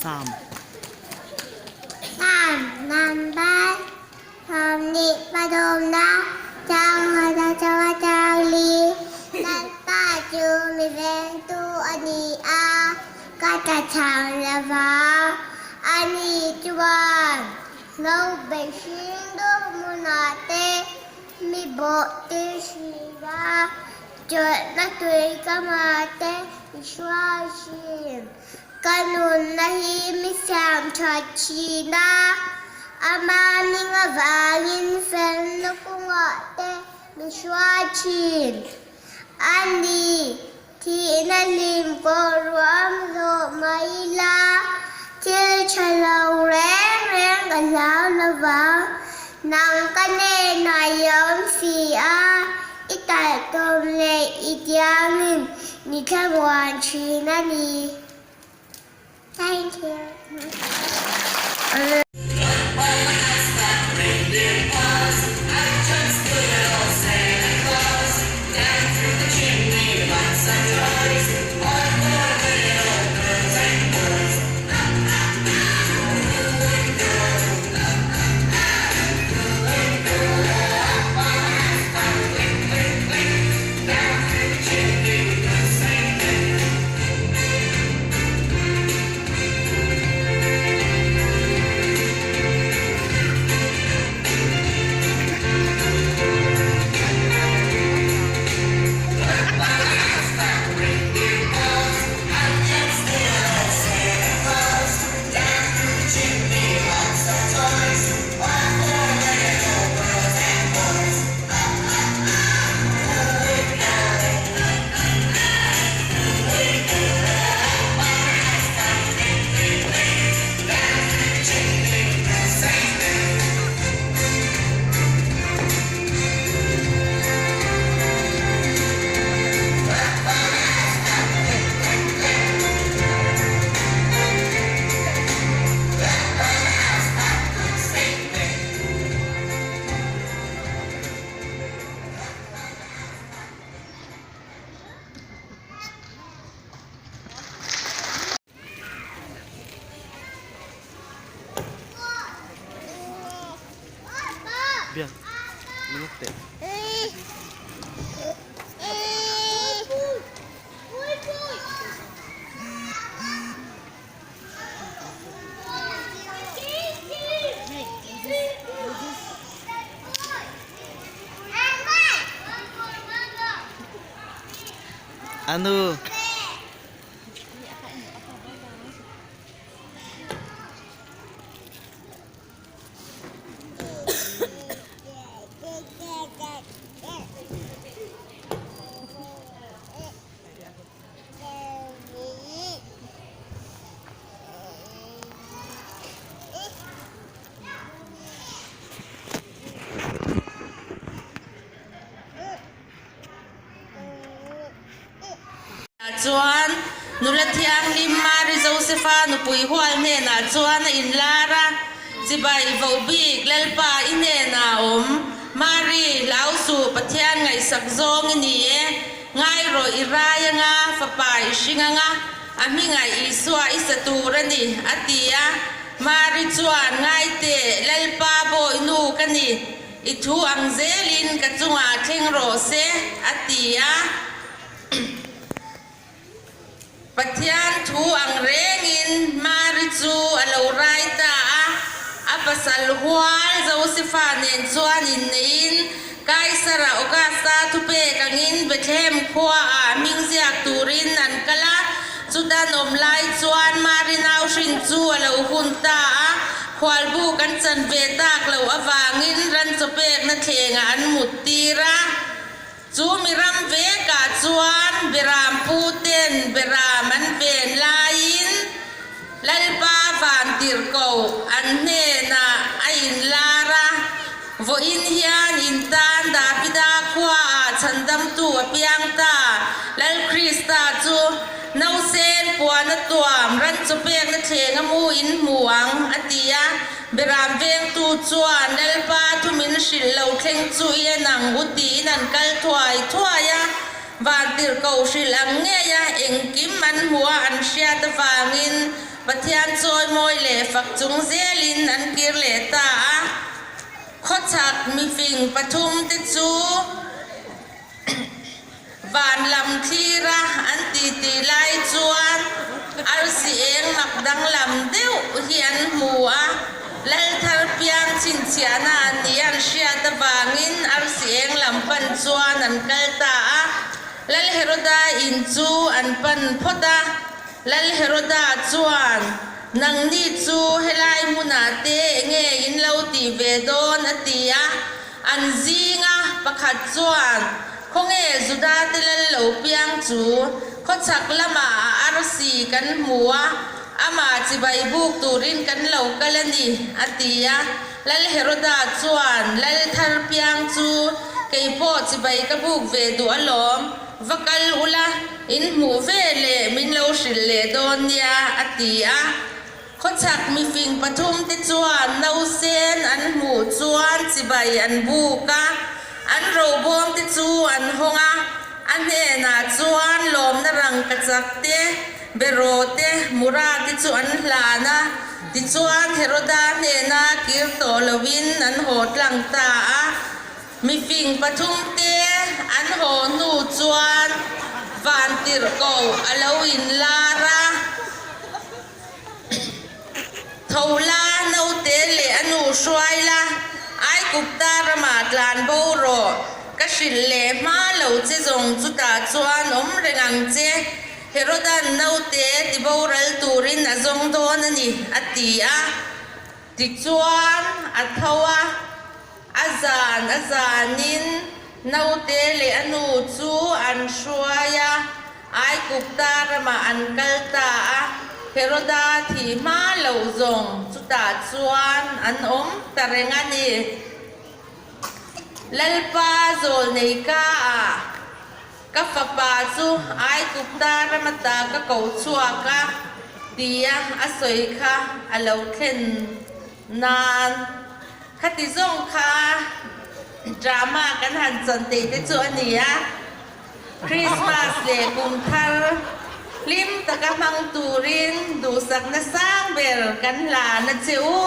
Sam. Sam number 25 chang chang chang li Lalpa chu mi vengtu a ni a, ka tla chang lovang. Ani chuan no beih hring deuh hmunah te mi bawh tir thin a, chawlhna tui ka mah te i hruai thin. Ka nunna hi mi siam tha thin a, ama hming avangin felna kawngah te mi hruai thin. A ni, thihna hlim pawh ruam zawh mai ila, thil tha lo reng reng ka hlau lovang. Nang ka hnenah i awm si a, i talhtawm leh i tiangin mi thlamuan thin a ni. Thank you. Biak minute teh. Anu. Chuan nula thianghlim Mari Josefa nupui hual hnenah chuan a inlar a, Chibai voh bik Lalpa i hnenah a awm. Mari, hlau suh, Pathian ngaihsak zawng i ni e. Ngai rawh i rai anga, fapa i hring anga, a hmingah Isua i sa tur a ni, a ti a. Mari chuan, Ngai teh, Lalpa bawihnu ka ni. I thu ang zelin ka chungah thleng rawh se, a ti a. Pathian thu ang rengin Mari chu a lo rai ta a, a pasal hual Josefa nen chuan inneihin Kaisara Augusta thupek angin Bethlehem khuaah hming ziak turin an kal a. Chutan awm lai chuan Mari nau hrin chu a lo hun ta a, khualbu kan chan ve tak loh avangin ran chawpekna thlengah an mut tir a. Chu mi ram vekah chuan Beram pu ten Beram an ven laiin Lalpa Vantirhkoh an hnenah a inlar a, Vawiin hian in tan Davida khuaah chhandamtu a piang ta, Lal Krista chu nausen puan a tuam ran chawpekna thleng a mu in hmu ang, a ti a. Beram vengtu chuan Lalpa thu min hrilh lo thleng chu i en ang u tiin an kal thuai thuai a, vantirhkoh hrilh ang ngei a, engkim an hmuh a an hriat avangin. Pathian chawimawi leh fak chung zelin an kir leh ta a. Khawchhak mifing pathumte chu van lam thlira an titi lai chuan arsi eng mak danglam deuh hi an hmu a. Lalthar piang chhinchhiahna an nih an hriat avangin arsi eng lam pan chuan an kal ta a. Lal Heroda in chu an pan phawt a. Lal Heroda chuan, Nangni chu helai hmunah te enge in lo tih ve dawn? a ti a. An zinga pakhat chuan, Khawnge Juda te lal lo piang chu? Khawchhak lamah a arsi kan hmu a, amah chibai buk turin kan lo kal a ni, a ti a. Lal Heroda chuan, Lal thar piang chu kei pawh chibai ka buk ve duh alawm. Va kal ula, in hmuh ve leh min lo hrilh leh dawn nia, a ti a. Khawchhak mifing pathumte chuan nausen an hmuh chuan chibai an buk a, an robawmte chu an hawng a, a hnenah chuan lawmna rangkachak te, beraw te, mura te chu an hlan a. Tichuan Heroda hnena kir tawh loin an haw tlang ta a. Mifing pathumte an haw hnu chuan vantirhkoh a lo inlar a. Tho la, naute leh a nu hruai la, Aigupta ramah tlan bo rawh, ka hrilh leh hma lo che zawng chutah chuan awm reng ang che, Herodan naute tiboral turin a zawng dawn a ni, a ti a. Tichuan a tho a, a zan a zanin naute leh a nu chu an hruai a, Aigupta ramah an kal ta a, Heroda thih hma loh zawng chutah chuan an awm ta reng a ni. Lalpa zawlnei ka ah Ka fapa chu Aigupta rama ta ka ko chhuak a, tia a sawi kha a lo thlen nan. Khati zawng kha drama kan han chawn teh te chu a ni a, Christmas leh kum thar hlim taka hmang turin duhsakna sang ber kan hlan a che u.